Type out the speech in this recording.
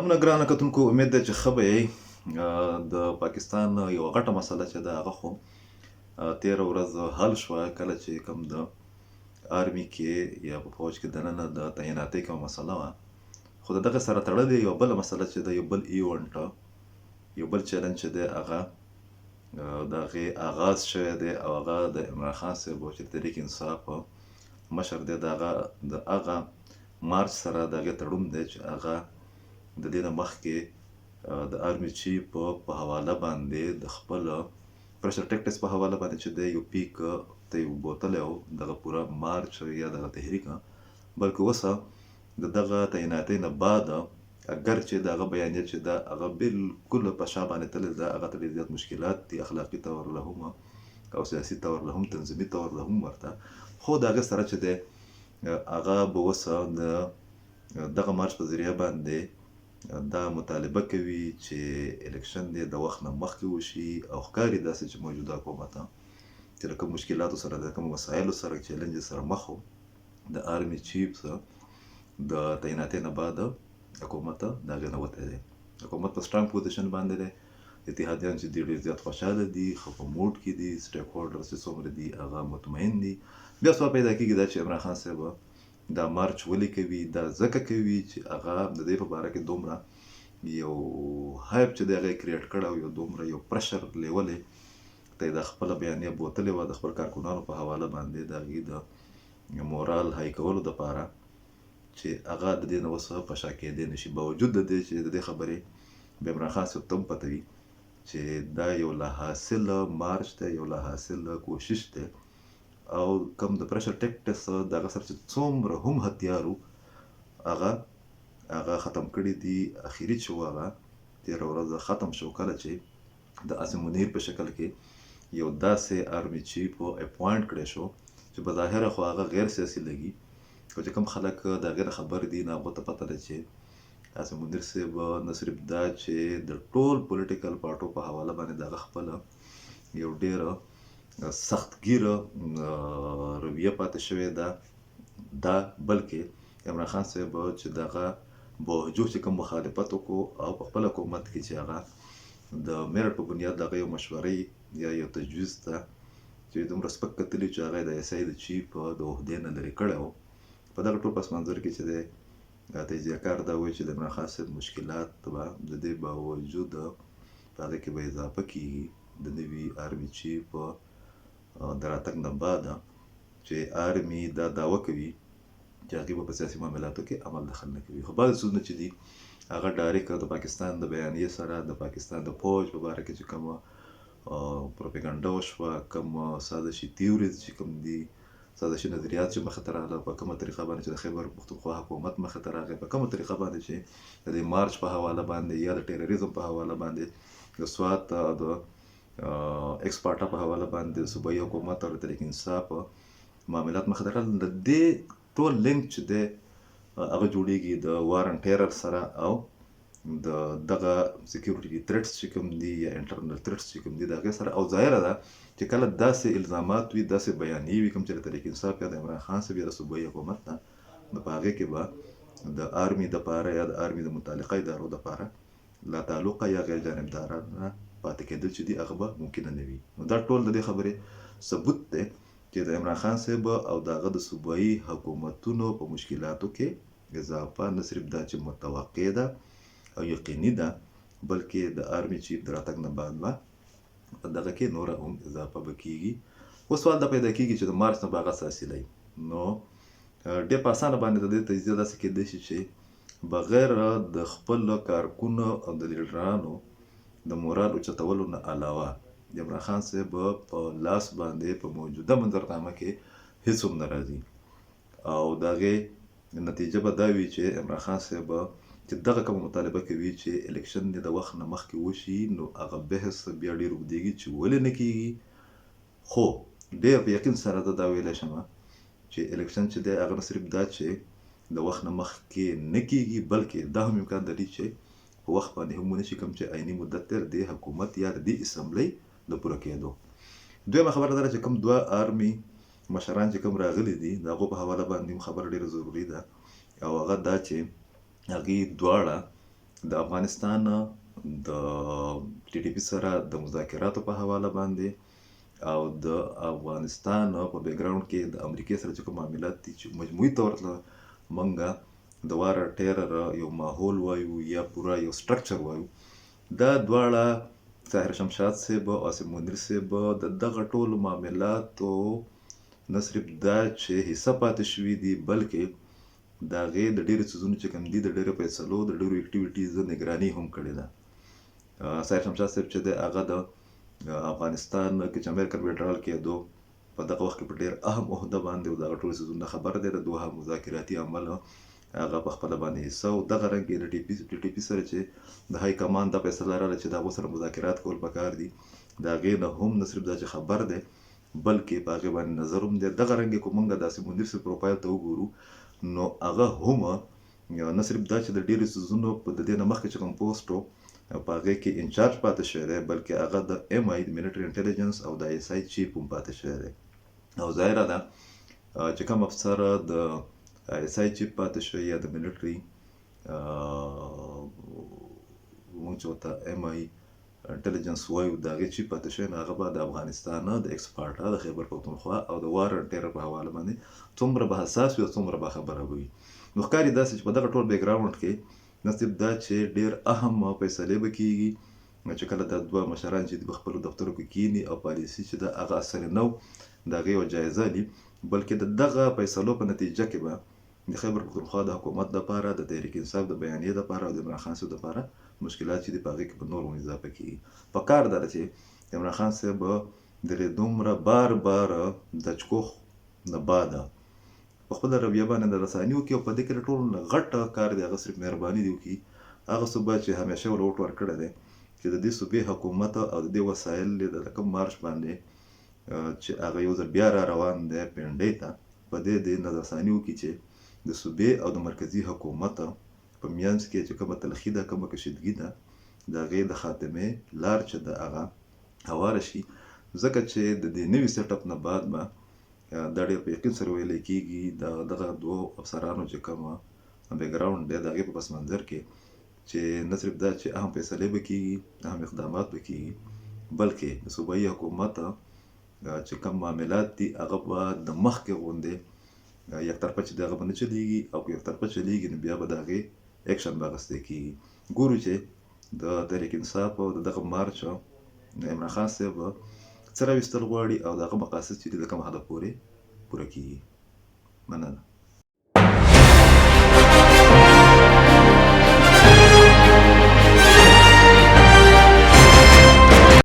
سلامونه ګرانه کتونکو، امید ده چې ښه به یئ. د پاکستان یوه غټه مسله چې ده هغه خو تیره ورځ حل شوه، کله چې کوم د آرمي کې یا په فوج کې دننه د تعیناتۍ کومه مسله وه. خو د دغه سره تړلې یوه بله مسله چې ده، یو بل ایونټ، یو بل چیلنج چې دی هغه د هغې آغاز شوی دی، او هغه د عمران خان صاحب چې د تحریک انصاف مشر دی، د هغه د هغه مارچ سره د هغې تړون دی چې هغه د دې نه مخکې د آرمي چیف په حواله باندې د خپل پریشر ټیکټس په حواله باندې چې دی یو پیک ته یې بوتلی و دغه پوره مارچ یا دغه تحریک. بلکې اوس د دغه تعیناتۍ نه بعد اګر چې د هغه بیانیه چې ده هغه بالکل په شا باندې تللې ده، هغه ته ډېر زیات مشکلات دي، اخلاقي طور له هم او سیاسي طور له هم، تنظیمي طور له هم ورته، خو د هغې سره چې دی هغه به اوس د دغه مارچ په ذریعه باندې دا مطالبه کوي چې الیکشن دې د وخت نه مخکې وشي. او ښکاري داسې چې موجوده حکومت چې د کوم مشکلاتو سره، د کوم مسایلو سره، چیلنج سره مخ و، د آرمي چیف د تعیناتۍ نه بعد حکومت د هغې نه وتی دی. حکومت په سټرانګ پوزیشن باندې دی. اتحادیان چې دي ډېر زیات خوشحاله دي، ښه په موډ کې دي، سټیک هولډرز چې څومره دي هغه مطمئن دي. بیا سوال پیدا کېږي دا چې عمران خان صاحب دا مارچ ولې کوي؟ دا ځکه کوي چې هغه د دې په باره کې دومره یو هایپ چې دی هغه یې کریټ کړی او یو دومره یو پرشر لیولې ته یې دا خپله بیانیه بوتلې وه د خپل کارکنانو په حواله باندې، د هغوی د مورال های کولو دپاره، چې هغه د دې نه اوس په شا کېدی نه شي، باوجود د دې چې د دې خبرې به عمران خان صاحب ته هم پته وي چې دا یو لاحاصل مارچ دی، یو لاحاصل کوشش دی، او کوم د پریشر ټیکټس د هغه سره چې څومره هم هتیار وو هغه هغه ختم کړي دي. اخري چې وو هغه تېره ورځ ختم شو، کله چې د عاصم منیر په شکل کې یو داسې آرمي چیف اپوینټ کړی شو چې په ظاهره خو هغه غیر سیاسي لګي، خو چې کوم خلک د هغې نه خبر دي نو هغو ته پته ده چې عاصم منیر صاحب نه صرف دا چې د ټول پولیټیکل پارټو په حواله باندې د هغه خپله یو ډېر سختګیره رویه پاتې شوې ده دا، بلکې عمران خان صاحب چې دغه باوجود چې کوم مخالفت وکړو او په خپل حکومت کې چې هغه د میرټ په بنیاد دغه یو مشورې یا یو تجویز ته چې دومره سپک کتلی چې هغه د ایس آی د چیف د عهدې نه لرې کړی و، په دغه ټول پس منظر کې چې دی تجزیه کار دا وایي چې د عمران خان صاحب مشکلات به د دې باوجود په هغې کې به اضافه کیږي د نوي آرمي چیف د راتګ نه بعد، چې آرمي دا دعوه کوي چې هغوی به په سیاسي معاملاتو کې عمل دخل نه کوي. خو بعضې څیزونه چې دي هغه ډایرک د پاکستان د بیانیې سره د پاکستان د پوځ په باره کې چې کومه پروپیګنډه وشوه، کوم سازشي تیوریز چې کوم دي، سازشي نظریات چې مخې ته راغله، په کومه طریقه باندې چې د خیبر پښتونخوا حکومت مخې ته راغی، په کومه طریقه باندې چې د دې مارچ په حواله باندې یا د ټیرریزم په حواله باندې د سوات د ایکس پارټا په حواله باندې د صوبایي حکومت او د تحریک انصاف معاملات مخې ته راغلل، د دې ټول لینک چې دی هغه جوړیږي د وارن ټیرر سره او د دغه سکیورټي تھریټس چې کوم دي یا انټرنل تھریټس چې کوم دي د هغې سره. او ظاهره ده چې کله داسې الزامات وي، داسې بیانیې وي کوم چې د تحریک انصاف یا د عمران خان صاحب یا د صوبایي حکومت نه، نو په هغې کې به د آرمي دپاره یا د آرمي د متعلقه ادارو دپاره لا تعلقه یا غیر جانبدارانه پاتې کېدل چې دي هغه به ممکنه نه وي. نو دا ټول د دې خبرې ثبوت دی چې د عمران خان صاحب او د هغه د صوبایي حکومتونو په مشکلاتو کې اضافه نه صرف دا چې متوقع ده او یقیني ده، بلکې د آرمي چیف د راتګ نه بعد به په دغه کې نوره هم اضافه به کیږي. اوس سوال دا پیدا کیږي چې د مارچ نه به هغه څه حاصلوي؟ نو ډېر په اسانه باندې د دې تجزیه داسې کېدای شي چې بغیر د خپل کارکون او د لیډرانو د مورال اوچتولو نه علاوه د عمران خان صاحب په لاس باندې په موجوده منظرنامه کې هیڅ هم نه راځي، او د هغې نتیجه به دا وي چې عمران خان صاحب چې دغه کومه مطالبه کوي چې الیکشن دې د وخت نه مخکې وشي، نو هغه بحث بیا ډېر اوږدېږي چې ولې نه کېږي. خو ډېر په یقین سره زه دا ویلی شم چې الیکشن چې دی هغه نه صرف دا چې د وخت نه مخکې نه کېږي، بلکې دا هم امکان لري چې په وخت باندې هم ونه شي، کوم چې آئیني مدت دی د دې حکومت یا د دې اسمبلۍ د پوره کېدو. دویمه خبره دا ده چې کوم دوه آرمي مشران چې کوم راغلي دي د هغو په حواله باندې هم خبره ډېره ضروري ده، او هغه دا چې هغوی دواړه د افغانستان د ټي ټي پي سره د مذاکراتو په حواله باندې او د افغانستان په بیکګراوند کې د امریکې سره چې کوم معاملات دي، چې مجموعي طور ته مونږه د وار ټیرر یو ماحول وایو یا پوره یو سټرکچر وایو، دا دواړه ساحر شمشاد صاحب او عاصم منیر صاحب د دغه ټولو معاملاتو نه صرف دا چې حصه پاتې شوي دي، بلکې د هغې د ډېرو څیزونو چې کوم دي، د ډېرو فیصلو، د ډېرو اکټیویټیز نګراني هم کړې ده. ساحر شمشاد صاحب چې دی، هغه د افغانستان کې چې امریکن ویډرال کېدو په دغه وخت کې په ډېر اهم عهده باندې او دغه ټول څیزونو خبر دی. د دوحه مذاکراتي عمل هغه په خپله باندې حصه او دغه رنګ د ټي پي سره چې د های کمان دا فیصله راغله چې د هغو سره مذاکرات کول پکار دي، د هغې نه هم نه صرف دا چې خبر دی، بلکې په هغې باندې نظر هم دی. دغه رنګ که مونږ د عاصم منیر صاحب پروفایل ته وګورو، نو هغه هم نه صرف دا چې د ډېرو څیزونو په د دې نه مخکې چې کوم پوسټ و، په هغې کې انچارج پاتې شوی دی، بلکې هغه د ایم آی، د ملټري انټیلیجنس او د آی اس آی چیف هم پاتې شوی دی. او ظاهره ده چې کوم افسر د آی اس آی چیف پاتې شوی یا د ملټري، مونږ چې ورته ایم آی انټیلیجنس وایو، د هغې چیف پاتې شوی، نو هغه به د افغانستان د ایکسپرټ، د خیبر پښتونخوا او د وار ټیرر په حواله باندې څومره به حساس وي او څومره به خبره وي. نو ښکاري داسې چې په دغه ټول بیکګراونډ کې نه صرف دا چې ډېر اهم فیصلې به کېږي چې کله دا دوه مشران چې په خپلو دفترو کې کیني او پالیسي چې د هغه اثر نه د هغې یو جایزه اخلي، بلکې د دغه فیصلو په نتیجه کې به د خیبر پښتونخوا د حکومت دپاره، د تحریک انصاف د بیانیې دپاره او د عمران خان صاحب دپاره مشکلات چې دي، په هغې کې به نور هم اضافه کېږي. په کار ده چې عمران خان صاحب د دومره بار بار دچکو نه بعد په خپله رویه باندې د رساني وکړي او په دې کې د ټولو نه غټ کار دی، هغه صرف مهرباني دی وکړي، هغه صوبه چې همیشه ول ووټ ورکړی دی، چې د دې صوبې حکومت او د دې وسایل د کوم مارش باندې چې هغه یو ځل بیا را روان دی پنډۍ ته، په دې د نظرثاني وکړي چې د صوبې او د مرکزي حکومت په مینځ کې چې کومه تلخي ده، کومه کشیدګي ده، د هغې د خاتمې لار چې ده هغه هواره شي، ځکه چې د دې نوي سیټ اپ نه بعد به دا ډېر په یقین سره ویلی کېږي، د دغه دوو افسرانو چې کوم بیکګراونډ دی، د هغې په پس منظر کې چې نه صرف دا چې اهم فیصلې به کېږي، اهم اقدامات به کېږي، بلکې د صوبایي حکومت چې کوم معاملات دي، هغه به د مخکې غوندې یک طرفه چې دغه به نه چلیږي، او که یک طرفه چلیږي، نو بیا به د هغې اکشن به اخیستی کېږي. ګورو چې د تحریک انصاف او د دغه مارچ عمران خان صاحب څه راویستل غواړي او د هغه مقاصد چې دي د کوم حده پورې پوره کېږي. مننه.